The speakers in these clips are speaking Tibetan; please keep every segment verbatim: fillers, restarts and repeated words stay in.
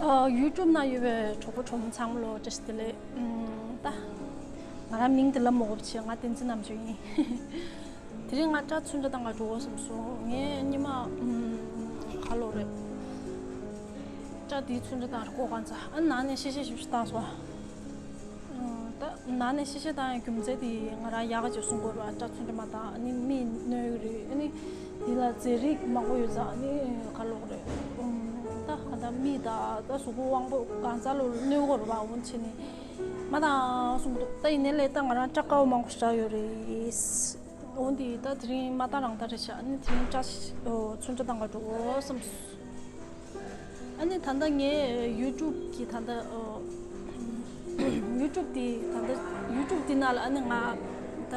ཨ། ཡུ་ཊུབ་ནང་ཡོད་པའི་གྲོགས་པོ་གྲོགས་མོ་ཚང་མ་ལོ་བཀྲ་ཤིས་བདེ་ལེགས། ཨམ། ད་ང་རང་མིང་དེ་ལབ་མ་དགོས་པ་བྱས། ང་བསྟན་འཛིན་རྣམ་དཔྱོད་ཡིན། དེ་རིང་ང་སྐྲ་ཚོན་ཁྲ་བཏང་ག་འགྲོ་དགོས་བསམ་སོང་། ངས་ཉི་མ་ཨམ། ག་ལོ་རེད། སྐྲ་དེའི་ཚོན་ཁྲ་བཏང་རེ་ཀོ་གང་ཚ། ཨ། ནང་ནས་ཤེ་ཤེ་ཞིབ་ཞིབ་བཏང་སོང་། ཨ། ད་ནང་ནས་ཤེ་ཤེ་བཏང་ཡ་རྒྱུ་མཚན་དེ་ང་རང་ཡག་ག་ཅིག་གསུང་དགོས་རེད་པ། སྐྲ་ཚོན་ཁྲ་མ་བཏང་ཨ་ནི་མིག་གནོད་ཀྱི་རེད། ཨ་ནི་དེ་ལ་རྫས་རིགས་མང་པོ་ཡོད་ཙང་ཨ་ནི་ག་ལོག་རེད། ཨུམ། ད་ག་ད་མིག་ད་ད་གཟུགས་པོ་དབང་པོ་གང་ཚ་ལོ་གནོད་ཀྱི་རེད་པ། འོན་ཆེ་ནི་མ་བཏང་གསུང་གི་འདུག་ད་ཡིན་ནའི་ལས་ད་ང་རང་སྐྲ་དཀར་པོ་མང་པོ་ཞིག་བཞག་ཡོད་རེད། འོན་ཏེ་ད་དེ་རིང་མ་བཏང་རང་བཏང་རེད་ཤག་ཨ་ནི་དེ་རིང་སྐྲ་ཞིག་ཨོ། ཚོན་ཁྲ་བཏང་ག་འགྲོ་དགོས་བསམ་སོང་། ཨ་ནི་ད་ལྟ་ངས་ཡུ་ཊུབ་ཀྱི་ད་ལྟ་ཨོ། ཡུ་ཊུབ་དེ་ད་ལྟ་ཡུ་ཊུབ་དེ་ནང་ལ་ཨ་ནི་ང་ད་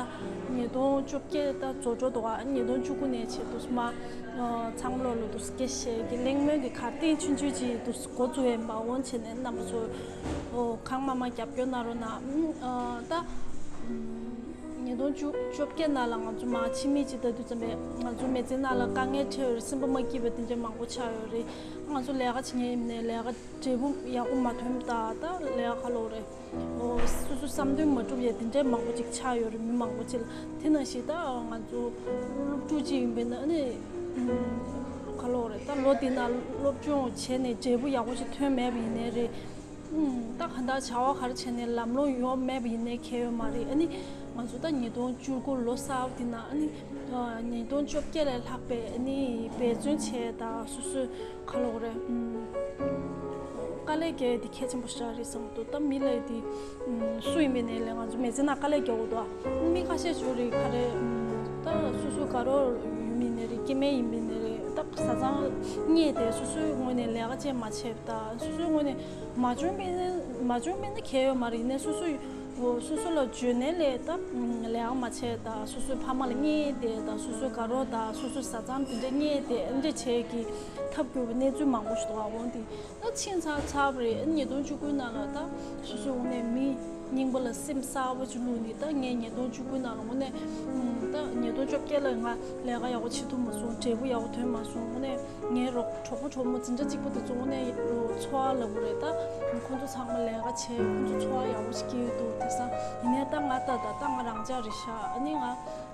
ཉིས་སྟོང་བཅོ་བརྒྱད་ད་རྫོགས་འགྲོ་འདུག་ཨ་ནི་ཉིས་སྟོང་བཅུ་དགུ་ནས་བྱས་འདུག་སེ་མ་ཨོ། ཚང་མ་ལོ་ལོ་འདུག་སེ་སྐད་བཤད་ཀྱི་གླེང་མོལ་གྱི་གར་སྟེགས་ཆུང་ཆུང་ཅིག་འདུག་སེ་འགོ་བཙུགས་ཡིན་པ། འོན་ཆེ་ནས་རྣམ་པ་ཚོ་ཨོ། གང་མང་མང་རྒྱབ་སྐྱོར་གནང་རོགས་གནང་། ཨ། ད་ཉིས་སྟོང་བཅུ་བཅོ་བརྒྱད་ནང་ལ་ང་ཚོ་མ་ཕྱི་མིག་ཅིག་ལྟ་དུས་ཙམ་པས་ང་ཚོ་མི་ཚེ་ནང་ལ་དཀའ་ངལ་འཕྲད་ཡོད་རེད། སེམས་པ་མ་སྐྱིད་པ་དེ་འདྲ་མང་པོ་ཆགས་ཡོད་རེད། ང་ཚོ་ལས་ཀ་བྱེད་མཁན་ཡིན་ནའི་ལས་ཀ་འབྲས་བུ་ཡག་པོ་མ་ཐོན་པ་དང་། ད་ལས་ཀ་ག་ལོག་རེད། ཨོ། སོ་སོའི་བསམ་དོན་མ་འགྲུབ་ཡ་དེ་འདྲ་མང་པོ་ཅིག་ཆགས་ཡོད་རེད། མི་མང་པོ་ཅིག་ལ། དེ་ནང་བཞིན་ད་ང་ཚོ་སློབ་ཕྲུག་ཅིག་ཡིན་པས་ན་ཨ་ནི་ག་ལོག་རེད། ད་ལོ་འདི་ནང་སློབ་སྦྱོང་བྱས་ནས་འབྲས་བུ་ཡག་པོ་ཅིག་ཐོན་མེད་པ་ཡིན་ནའི་རེད། ཨུམ། ད་གང་ལྟར་བྱ་བ་ག་རེ་བྱས་ནས་ལམ་ལྷོང་ཡོང་མེད་པ་ཡིན་ནའི་ཁྱད་ཡོད་མ་རེད། ཨ་ནི་ང་ཚོ་ད་ཉིས་སྟོང་བཅུ་དགུ་ལོ་གསར་པ་འདི་ནང་ཨ་ནི་ཉིས་སྟོང་བཅོ་བརྒྱད་ལས་ལྷག་པའི་ཨ་ནི་འབད་བརྩོན་བྱས་དང་། སོ་སོའི་ག་ལོག་རེད། ཨུམ། དཀའ་ལས་རྒྱག་ཡ་དེ་གལ་ཆེན་པོ་ཞིག་རེད་བསམ་གྱི་འདུག་ད་མི་ལབ་ཡ་དེ་ཨུམ། སུ་ཡིན་པའི་ནའི་ལས་ང་ཚོ་མི་ཚེ་ནང་དཀའ་ལས་རྒྱག་དགོས་འདུག་མི་ཁ་ཤས་ཅིག་རེད། ག་རེ། ཨུམ། ད་སོ་སོ་དགའ་རོགས་ཡིན་པའི་ནའི་རེད། སྐྱེ་དམན་ཡིན་པའི་ནའི་རེད། ད་བཟའ་ཚང་རྙེད་དེ་སོ་སོའི་ངོས་ནས་ལས་ཀ་ཅིག་མ་བྱས་པ་དང་། སོ་སོའི་ངོས་ནས་མ་བྱུང་བས་ན་མ་བྱུང་བས་ན་གལ་ཡོད་མ་རེད། ཡིན་ནའི་སོ་སོ་སོ་སོ་ལ་འཇོན་ནའི་ལས་ད་ལས་ཀ་མ་བྱས་དང་། སོ་སོའི་ཕ་མ་ལ་བརྙས་ཏེ་དང་། སོ་སོའི་དགའ་རོགས་དང་། སོ་སོའི་བཟའ་ཚང་དེ་འདྲ་བརྙས་ཏེ་འདྲ་བྱས་ཀྱི་ཐབས་སྐྱོ་བའི་གནས་ཚུལ་མང་པོ་ཞིག་འདུག་འོན་ཏེ་ད་ཕྱིན་ཚར་ཚར་བ་རེད། ཉིས་སྟོང་བཅུ་དགུ་ནང་ལ་ད་སོ་སོའི་ངོས་ནས་མི་རྙིང་པ་ལ་སེམས་གསར་པ་ཅིག་བླུགས་ནས། ད་ངས་ཉིས་སྟོང་བཅུ་དགུ་ནང་ལ་དངོས་གནས་ད་ཉིས་སྟོང་བཅོ་བརྒྱད་ལ་ང་ལས་ཀ་ཡག་པོ་བྱེད་ཐུབ་མ་སོང་། འབྲས་བུ་ཡག་པོ་ཐོན་མ་སོང་། དངོས་གནས་ངའི་རོགས་གྲོགས་པོ་གྲོགས་མོ་འཛིན་གྲྭ་གཅིག་པ་དེ་ཚོ་དངོས་གནས་འཚོ་བ་ལབ་དགོས་རེད། ད་ཁོང་ཚོ་ཚང་མ་ལས་ཀ་བྱས། ཁོང་ཚོ་འཚོ་བ་ཡག་པོ་ཞིག་སྐྱེལ་གྱི་འདུག་དེང་སང་ཡིན་ནའི་ད་ང་ལྟ་ད་ད་ང་རང་ཅག་རེད་ཤག་ཨ་ནི་ང་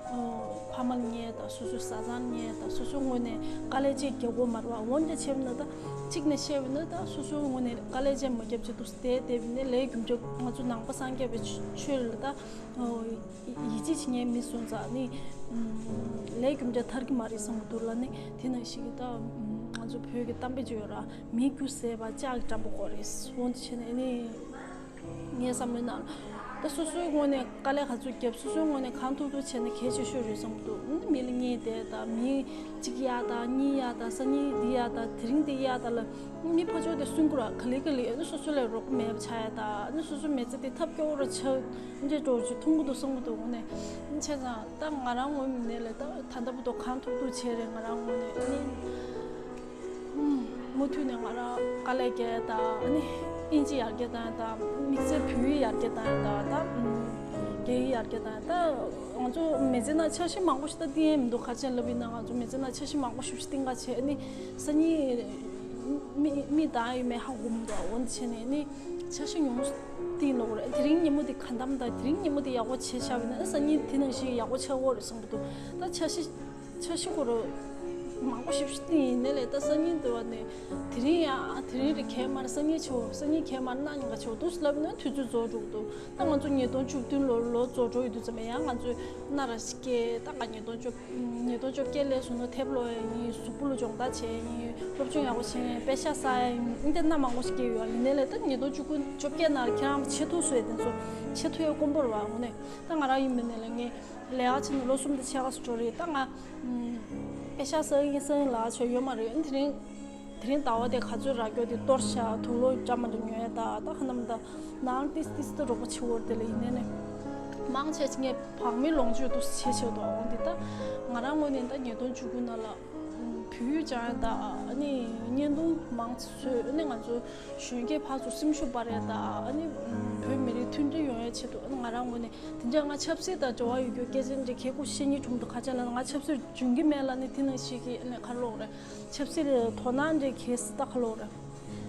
ཕ་མ་ལ་བརྙས་དང་། སོ་སོའི་བཟའ་ཚང་ལ་བརྙས་དང་། སོ་སོའི་ངོས་ནས་དཀའ་ལས་ཅིག་རྒྱག་དགོས་མ་རེད་པ། འོན་ཀྱང་བྱས་པ་ན་ད་གཅིག་ནས་བཤད་པ་ན་ད་སོ་སོའི་ངོས་ནས་དཀའ་ལས་ཅིག་མ་བརྒྱབ་བྱས་འདུག་བསྡད་བསྡད་པ་ཡིན་ནའི་ལས་རྒྱུ་འབྲས། ང་ཚོ་ནང་པ་སངས་རྒྱས་པའི་ཆོས་ལ་ད་ཡིད་ཆེས་བྱེད་མཁན་མི་སོང་ཙང་ནི་ལས་རྒྱུ་འབྲས་ཐར་གྱི་མ་རེད་བསམ་གྱི་འདུག་ལ། ནི་དེ་ནང་བཞིན་གྱི་ད་ང་ཚོ་བོད་ཀྱི་གཏམ་དཔེ་ཅིག་ཡོད་ར། མིའི་རྒྱུ་ཟད་པ་ལྕགས་ཀྱི་འགྲམ་པ་སྐོར་རེད། འོན་ཏེ་བྱས་ནས་ནི། ངའི་བསམ་བློའི་ནང་ད་སོ་སོའི་ངོས་ནས་དཀའ་ལས་ག་ཚོད་བརྒྱབ། སོ་སོའི་ངོས་ནས་གང་ཐུབ་ཐུབ་བྱས་ན་གལ་ཆེ་ཤོས་རེད་བསམ་གྱི་འདུག་མི་ལ་བརྙས་བསྡད་དང་། མི་གཅིག་གཡར་དང་། གཉིས་གཡར་དང་། སང་ཉིན་འདི་གཡར་དང་། དེ་རིང་འདི་གཡར་དང་ལ། མི་ཕར་ཕྱོགས་དེ་སུན་གྱི་ར། ག་ལེ་ག་ལེ་ཨ་ནི་སོ་སོ་ལ་རོགས་པ་མེད་པ་ཆགས་ཡ་དང་། ཨ་ནི་སོ་སོའི་མི་ཚེ་དེ་ཐབས་སྐྱོ་བོ་ར་ཆགས། འདྲེ་འགྲོ་རྒྱུ་མཐོང་གི་འདུག་བསམ་གྱི་འདུག་འོ་ནས་བྱས་ཙང་ད་ང་རང་ངོས་ནས་ལ་ད་ད་ལྟ་བར་དུ་གང་ཐུབ་ཐུབ་བྱས་རེད། ང་རང་ངོས་ནས་ཨ་ནི། ཨུམ། མུ་མཐུད་ནས་ང་རང་དཀའ་ལས་རྒྱག་དང་། ཨ་ནི་ཨིན་ཇི་ཡར་རྒྱས་བཏང་དང་། དམིགས་བསལ་བོད་ཡིག་ཡར་རྒྱས་བཏང་དང་། ད་ཨུམ། རྒྱ་ཡིག་ཡར་རྒྱས་བཏང་། ད་ང་ཚོ་མི་ཚེ་ནང་འཆར་གཞི་མང་པོ་ཞིག་ད་བཏིང་ཡས་མི་འདུག་ག་རེ་བྱས་ལབ་ཡིན་ན་ང་ཚོ་མི་ཚེ་ནང་འཆར་གཞི་མང་པོ་ཞིག་བཏིང་ག་བྱས། ཨ་ནི་སང་ཉིན་མི་མི་བཏང་ཡོད་མེད་ཧ་གོ་མི་འདུག་འོ་འདི་བྱས་ནས་ཨ་ནི་འཆར་གཞི་ཉུང་ངུ་བཏིང་ལོག་རེད། དེ་རིང་ཉིན་མོ་འདི་གང་འདམ་དང་། དེ་རིང་ཉིན་མོ་འདི་ཡག་པོ་བྱས་བཞག་པ་ཡིན་ན་སང་ཉིན་དེ་ནང་བཞིན་ཡག་པོ་ཆགས་ཀྱི་ཡོད་རེད་བསམ་གྱི་འདུག་ད་འཆར་གཞི། འཆར་གཞི་སྐོར་མང་པོ་ཞིག་བཏིང་ཡིན་ནའི་ལས་ད་སང་ཉིན་དུ་བ་ནས་དེ་རིང་ཡང་དེ་རིང་རེད། གལ་མ་རེད། སང་ཉིན་ཆེ་བོ། སང་ཉིན་གལ་མ་རེད། གནངས་ཉིན་ག་ཆེ་བོ་འདུག་ལབ་ན་དུས་ཚོད་རྫོགས་འགྲོ་གི་འདུག་ད་ང་ཚོ་ཉིས་སྟོང་བཅུ་བདུན་ལོ་ལོ་རྫོགས་འགྲོ་ཡི་དུས་ཙམ་པ་ཡང་ང་ཚོས་སྣ་ར་ཞིག་སྐྱེལ། ད་ང་ཉིས་སྟོང་བཅུ་ཉིས་སྟོང་བཅོ་བརྒྱད་ལས་སུ་ནོ་ཐེབས་ལོ་ཡ་ཡིན། གཟུགས་པོ་ལ་སྦྱོང་བརྡར་བྱས་ཡིན། སློབ་སྦྱོང་ཡག་པོ་བྱས་ཡིན། པེ་ཤག་བསགས་ཡ་ཡིན། འདི་སྣ་མང་པོ་ཞིག་སྐྱེལ་ཡོད། ཡིན་ནའི་ལས་ད་ཉིས་སྟོང་བཅུ་དགུ་བཅོ་བརྒྱད་ནང་ཁྱེད་རང་བྱེད་ཐུབ་སོང་ཡ་དེ་ཚོ་བྱེད་ཐུབ་ཡ་དཀོན་པོ་རེད་བ། དངོས་གནས་ད་ང་རང་ཡིན་པ་ཡིན་ནའི་ལས་ངས་ལས་ཀ་བྱས་ནས་ལོ་གསུམ་དང་ཕྱེད་ཀ་ཙམ་འགྲོ་རེད། ད་ང་པེ་ཤག་བསགས་ཡིན་བསགས་ཡིན་ལབ་ཆོག་ཡོད་མ་རེད། དེ་རིང་དེ་རིང་ཟླ་བ་དེ་ག་ཚོད་རག་རྒྱུ་དེ་གཏོར་བཞག་དུག་ལོག་འདྲ་མི་འདྲ་ཉོ་ཡ། ད་ད་ག་ནམ་ད་ནང་ཏིས་ཏིས་ད་རོགས་པ་བྱེད་འོར་དེ་ལ་ཡིན་ནའི་ནས་མང་ཆེ་ངས་བག་མེད་ལོངས་སྤྱོད་དུ་བྱེད་ཆེད་དུ། འོ་འདི་ད་ང་རང་ངོས་ནས་ད་ཉིས་སྟོང་བཅུ་དགུ་ནང་ལ་བོད་ཡིག་སྦྱང་ཡ་ད་ཨ་ནི་བརྙན་ཐུང་མང་ཆེ་བཟོས། ཨ་ནི་ང་ཚོ་གཞོན་སྐྱེས་ཕར་ཚུར་སེམས་ཤུགས་སྤར་ཡ་ད་ཨ་ནི་བོད་མི་རིགས་མཐུན་སྒྲིལ་ཡོང་ཡ་ཆེད་དུ། ཨ་ནི་ང་རང་ངོས་ནས་དེ་འདྲ་ང་ཆབ་སྲིད་དང་འབྲེལ་བ་ཡོད་རྒྱུ་སྐད་ཆ་འདྲ་གལ་ཁུ་ཤེས་ཉིད་གྲུང་དུ་ཁ་ཆ་ལ་ང་ཆབ་སྲིད་འཇོན་གྱི་མེད་ལ་ནི་དེ་ནང་ཞིག་གི་ཨ་ནི་ཁ་ལོག་རེད། ཆབ་སྲིད་ལ་དོ་སྣང་འདྲ་གལ་སྲིད་ད་ཁ་ལོག་རེད།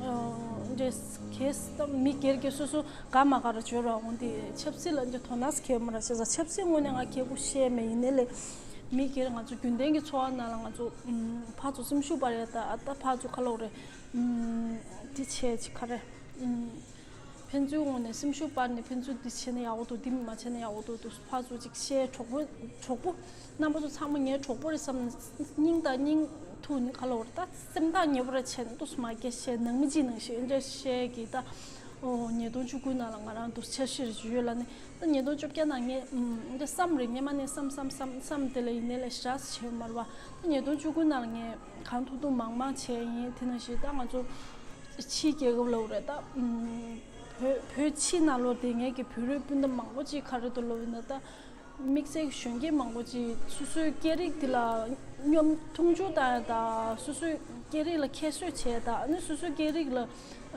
ཨ་ འདྲེས་གས་ད་མི་སྒེར་གྱི་སོ་སོ་དགའ་མ་དགའ་ར་བརྗོད་ར་འོང་དེ་ཆབ་སྲིད་ལ་འདི་དོ་སྣང་གས་མ་ར་བྱས་ཙང་ཆབ་སྲིད་ངོས་ནས་ང་གས་པོ་བཤད་མེད་ཡིན་ནའི་ལས་མི་སྒེར་ང་ཚོ་རྒྱུན་ལྡན་གྱི་འཚོ་བ་ནང་ལ་ང་ཚོ་ཕར་ཚུར་སེམས་ཤུགས་སྤར་ཡ་ད་ད་ཕར་ཚུར་ཁ་ལོག་རེད་འདི་བྱས་ཅིག་ག་རེ། ཕན་ཚུན་ངོས་ནས་སེམས་ཤུགས་སྤར་ནས་ཕན་ཚུན་འདི་བྱས་ན་ཡག་པོ་འདུག་འདི་མ་བྱས་ན་ཡག་པོ་འདུག་འདུག་ཕར་ཚུར་ཅིག་བཤད་གྲོགས་པོ་གྲོགས་པོ་རྣམ་པ་ཚོ་ཚང་མ་ངའི་གྲོགས་པོ་རེད་བསམ་ནས་སྙིང་དང་སྙིང་ཐུག་ནི་ཁ་ལོ་རེད་ད་སེམས་ཐག་ཉེ་པོ་རེད་བྱས་ནས་འདུག་མ་སྐད་བཤད་ནང་མི་གཅིག་ནང་བཞིན་འདྲ་བཤད་ཀྱི་ད་ཨོ་ཉིས་སྟོང་བཅུ་དགུ་ནང་ལ་ང་རང་འདུག་འཆར་གཞི་རེ་ཞུ་ཡོད་ལ་ནི་ད་ཉིས་སྟོང་བཅོ་བརྒྱད་ནང་ངས་འདྲ་བསམ་རེད་ངས་མ་ནས་བསམ་བསམ་བསམ་བསམ་དེ་ལ་ཡིན་ནའི་ལས་ཞག་བྱས་མར་བ་ད་ཉིས་སྟོང་བཅུ་དགུ་ནང་ལ་ངས་གང་ཐུབ་ཐུབ་མང་མང་བྱས་ཡིན་དེ་ནང་བཞིན་ད་ང་ཚོ། ཕྱིའི་རྒྱལ་ཁབ་ལ་འོ་རེད་ད། བོད་བོད་ཕྱི་ནང་ལོགས་དེ་ངེད་ཀྱི་བོད་རིགས་སྤུན་ཟླ་མང་པོ་ཅིག་ག་རེ་འདུག་ལབ་ཡིན་ན་ད། དམིགས་བསལ་གྱི་གཞོན་སྐྱེས་མང་པོ་ཅིག་སོ་སོའི་སྐད་རིགས་དེ་ལ་སྙོམ་མཐོང་ཆུང་བཏང་ཡ་ད་སོ་སོའི་སྐད་རིགས་ལ་ཁྱད་གསོད་བྱས་ད་ཨ་ནི་སོ་སོའི་སྐད་རིགས་ལ་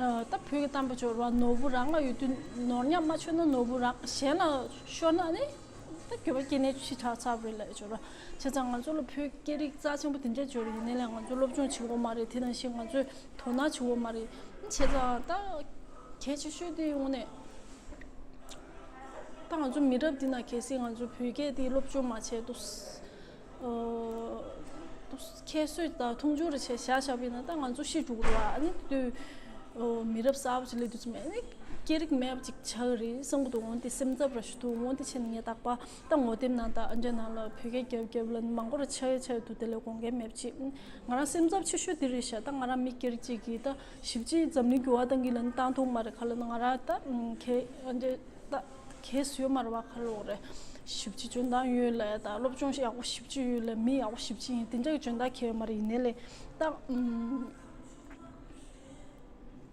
ད་བོད་ཀྱི་གཏམ་དཔེ་འབྱོར་བ་ནོར་བུ་རང་ལ་ཡོད་དུས་ནོར་ཉམས་མ་ཆོད་ན་ནོར་བུ་རང་གཞན་ལ་ཤོར་ན་ཨ་ནི། ད་འགྱོད་པ་སྐྱེ་གནས་ཕྱི་དྲགས་ཚར་བ་རེད་ལབ་ཡོད་ར། བྱས་ཙང་ང་ཚོ་ལ་བོད་སྐད་རིགས་རྩ་ཆེན་པོ་དེ་འདྲས་འབྱོར་ཡིན་ནའི་ལས་ང་ཚོ་སློབ་སྦྱོང་བྱེད་དགོས་མ་རེད་དེ་ནང་བཞིན་ང་ཚོས་དོ་སྣང་བྱེད་དགོས་མ་རེད། བྱས་ཙང་ད་གལ་ཆེ་ཤོས་དེ་ཡོང་ནས་ད་ང་ཚོ་མི་རབས་འདི་ན་གལ་སྲིད་ང་ཚོ་བོད་སྐད་དེ་སློབ་སྦྱོང་མ་བྱས་འདུག་ཁྱད་གསོད་དང་མཐོང་ཆུང་རེ་བྱས་བཞག་བཞག་པ་ཡིན་ན་ད་ང་ཚོ་ཤི་འགྲོ་གི་རེད་བ། ཨ་ནི་དུས་མི་རབས་གསར་པ་ཅིག་སླེབས་དུས་ཙམ་ཨ་ནི་སྐད་རིགས་མེད་པ་ཅིག་ཆགས་ཀྱི་རེད་བསམ་གྱི་འདུག་འོན་ཏེ་སེམས་འཚབ་ར་ཞུ་འདུག་འོན་ཏེ་བྱས་ནས་ངས་རྟག་པར་ད་ངོ་དེབ་ནང་དང་ཨ་འདྲ་ནང་ལ་བོད་སྐད་རྒྱབ་རྒྱབ་ལ་ནི་མང་པོ་ར་ཆགས་ཡོད་ཆགས་ཡོད་འདུག་དེ་ལས་དགོངས་འགལ་མེད་པ་ཅིག་ང་རང་སེམས་འཚབ་ཆེ་ཤོས་དེ་རེད་ཤག་ད་ང་རང་མི་སྒེར་ཅིག་གིས་ད་ཞིབ་ཅིག་འཛམ་གླིང་འགྱུར་བ་གཏང་གི་ལ་ནི་བཏང་ཐུབ་མ་རེད་ག་ལ་ནི་ང་རང་ད་གལ་ཨ་འདྲ། ད་གས་ཡོད་མ་རེད་བ་ཁ་ལོག་རེད། ཞིབ་ཅིག་འཇོན་ཐང་ཡོད་ལ་ད་སློབ་སྦྱོང་ཡག་པོ་ཞིབ་ཅིག་ཡོད་ལ་མི་ཡག་པོ་ཞིབ་ཅིག་ཡིན་དེ་འདྲ་གི་འཇོན་ཐང་གས་ཡོད་མ་རེད་ཡིན་ནའི་ལས་ད་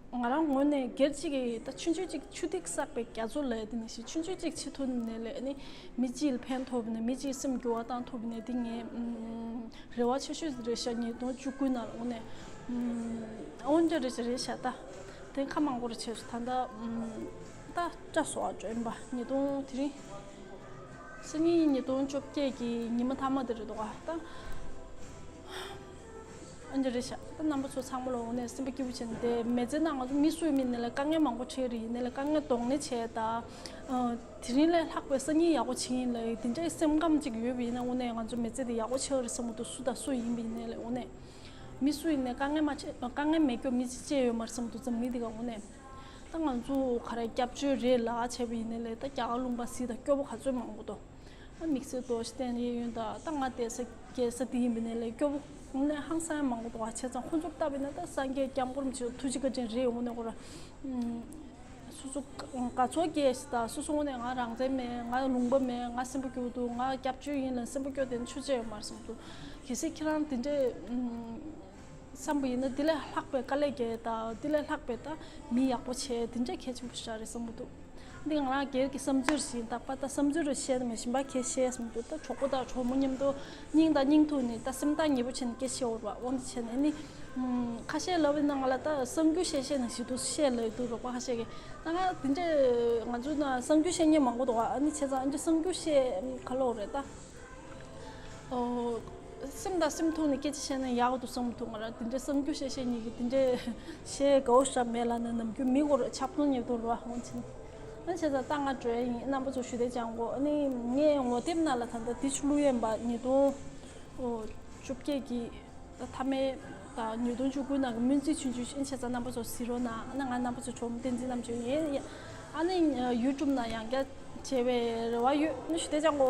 ང་རང་ངོས་ནས་སྒེར་གཅིག་གིས་ད་ཆུང་ཆུང་གཅིག་ཆུ་ཐིགས་བསགས་པའི་རྒྱ་མཚོ་ལས་དེ་ནང་བཞིན་ཆུང་ཆུང་གཅིག་བྱེད་ཐུབ་ནས་ལས་ནི་མི་གཅིག་ལ་ཕན་ཐོགས་ནས་མི་གཅིག་སེམས་འགྱུར་བ་བཏང་ཐུབ་ནས་དེ་ངས་རེ་བ་ཆེ་ཤོས་རེད་ཤག་ཉིས་སྟོང་བཅུ་དགུ་ནང་ལ་ངོས་ནས་འོན་ཀྱང་རེད་ཤག་རེད་ཤག་ད་དེ་ཁ་མང་པོ་རེད་བྱས་སོང་ད་ལྟ། ད་སྐྲ་བཟོ་བ་འགྲོ་ཡིན་པ་ཉིས་སྟོང་དེ་རིང་སང་ཉིན་ཉིས་སྟོང་བཅོ་བརྒྱད་ཀྱི་ཉི་མ་མཐའ་མ་དེ་རེད་འདུག་ག་ད་ཨ་འདྲ་རེད་ཤག་ད་རྣམ་པ་ཚོ་ཚང་མ་ལ་འོ་ནས་སེམས་པ་སྐྱིད་པོ་བྱས་ནས་བསྡད་མི་ཚེ་ནང་ང་ཚོ་མི་སུ་ཡིན་ནའི་ལ་དཀའ་ངལ་མང་པོ་འཕྲད་རེད་ཡིན་ནའི་ལ་དཀའ་ངལ་གདོང་ལེན་བྱས་ད་དེ་རིང་ལས་ལྷག་པའི་སང་ཉིན་ཡག་པོ་བྱེད་ཡིན་ལ་དེ་འདྲའི་སེམས་ཁམས་ཅིག་ཡོད་པ་ཡིན་ན་འོ་ནས་ང་ཚོ་མི་ཚེ་འདི་ཡག་པོ་ཆགས་རེད་བསམ་གྱི་འདུག་སུ་དང་སུ་ཡིན་པ་ཡིན་ནའི་ལ་འོ་ནས། མི་སུ་ཡིན་ནའི་དཀའ་ངལ་མ་ཆེ་དཀའ་ངལ་མེད་སྐྱོ་མི་ཅི་ཅེ་ཡོད་མ་རེད་བསམ་འདུག་འཛམ་གླིང་འདི་ག་འོ་ནས། ད་ང་ཚོ་ག་རེ་སྐྱབས་བཅོལ་རེད་ལ་བྱས་པ་ཡིན་ནའི་ལས་ད་རྒྱ་གར་ལུང་པ་སྲིད་དང་སྐྱོ་པོ་ག་ཚོད་མང་པོ་འདུག་ཨ་དམིགས་བསལ་རྡོ་རྗེ་གདན་གཡས་གཡོན་དང་ད་ང་བསྡད་ས་རྒྱལ་ས་འདི་ཡིན་པ་ཡིན་ནའི་ལས་སྐྱོ་པོ་འོ་ནས་ཧང་སང་ཡང་མང་པོ་འདུག་ཨ་བྱས་ཙང་ཁོ་ཚོར་ལྟ་བ་ཡིན་ན་ད་སངས་རྒྱས་སྐྱབས་མགོན་རིན་པོ་ཆེ་ཐུགས་རྗེ་བཀའ་དྲིན་རེད་འོ་ནས་ཁོ་ར། སོ་སོ་དགའ་ཚོར་སྐྱེས་ཤིག་དང་སོ་སོ་ངོས་ནས་ང་རང་བཙན་མེད་ང་ལུང་པ་མེད་ང་སེམས་པ་སྐྱོ་པོ་འདུག་ང་སྐྱབས་བཅོལ་ཡིན་ལ་སེམས་པ་སྐྱོ་དེ་ནི་ཆོས་ཅན་ཡོད་མ་རེད་བསམ་འདུག་གལ་སྲིད་ཁྱེད་རང་དེ་འདྲས་བསམ་པ་ཡིན་ན་དེ་ལས་ལྷག་པའི་དཀའ་ལས་རྒྱག་དང་དེ་ལས་ལྷག་པའི་ད་མི་ཡག་པོ་བྱས་དེ་འདྲས་གལ་ཆེན་པོ་ཞིག་རེད་བསམ་གྱི་འདུག་འདི་ང་རང་སྒེར་གྱི་བསམ་ཚུལ་ཞིག་ཡིན་ད་པ་ད་བསམ་ཚུལ་རེ་བཤད་ན་མ་གཞི་པ་ཁས་བཤད་བསམ་འདུག་ད་གྲོགས་པོ་དང་གྲོགས་མོ་མཉམ་དུ་སྙིང་དང་སྙིང་ཐུག་ནས་ད་སེམས་ཐག་ཉེ་པོ་བྱས་ནས་སྐད་ཆ་བཤད་འོར་བ་འོ་འདི་བྱས་ནས་ནི། ཁ་ཤས་ལབ་ཡིན་ན་ང་ལ་ད་གསར་འགྱུར་བཤད་བཤད་ནང་བཞིན་དུ་བཤད་ལབ་འདུག་རོགས་པ་ཁ་ཤས་ཀྱིས་ད་ང་དེ་འདྲས་ང་ཚོ་ན་གསར་འགྱུར་བཤད་མཁན་མང་པོ་འདུག་ཨ་ནི་བྱས་ཙང་ཨ་འདྲས་གསར་འགྱུར་བཤད་ག་ལོག་རེད་ད། ཨོ། སེམས་དང་སེམས་ཐུག་ནས་སྐད་ཆ་བཤད་ན་ཡག་འདུག་བསམ་འདུག་ང་རང་དེ་འདྲས་གསར་འགྱུར་བཤད་བཤད་མཁན་གྱིས་དེ་འདྲས་བཤད་དགའ་བོ་ཞེ་དྲག་མེད་ལབ་ན་ནམ་རྒྱུན་མི་སྐོར་ཆབ་ཐོང་ཉེ་དུ་རུ་བ་ཧོན་ཆེན། ཨ་ནི་བྱས་ཙང་ད་ང་འགྲོ་ཡ་ཡིན་རྣམ་པ་ཚོ་ཞུ་དེ་ཅང་གོ་ཨ་ནི་ངས་ངོ་དེབ་ནང་ལ་ད་ལྟ་དེ་ཆུ་བླུག་ཡན་པ་ཉིས་སྟོང་། ཨོ། བཅོ་བརྒྱད་ཀྱི། ད་མཐའ་མའི་ད་ཉིས་སྟོང་བཅུ་དགུ་ནང་གི་སྨོན་ཚིག་ཆུང་ཆུང་ཞིག་བྱས་ཙང་རྣམ་པ་ཚོ་གཟིགས་རོགས་གནང་ཨ་ནི་ང་རྣམ་པ་ཚོ་གྲོགས་མོ་བསྟན་འཛིན་རྣམ་དཔྱོད་ཡིན། ཨ་ནི་ཡུ་ཊུབ་ནང་ཡང་བསྐྱར་མཇལ་བའི་རེ་བ་ཡོད་ནི་ཞུ་དེ་ཅང་གོ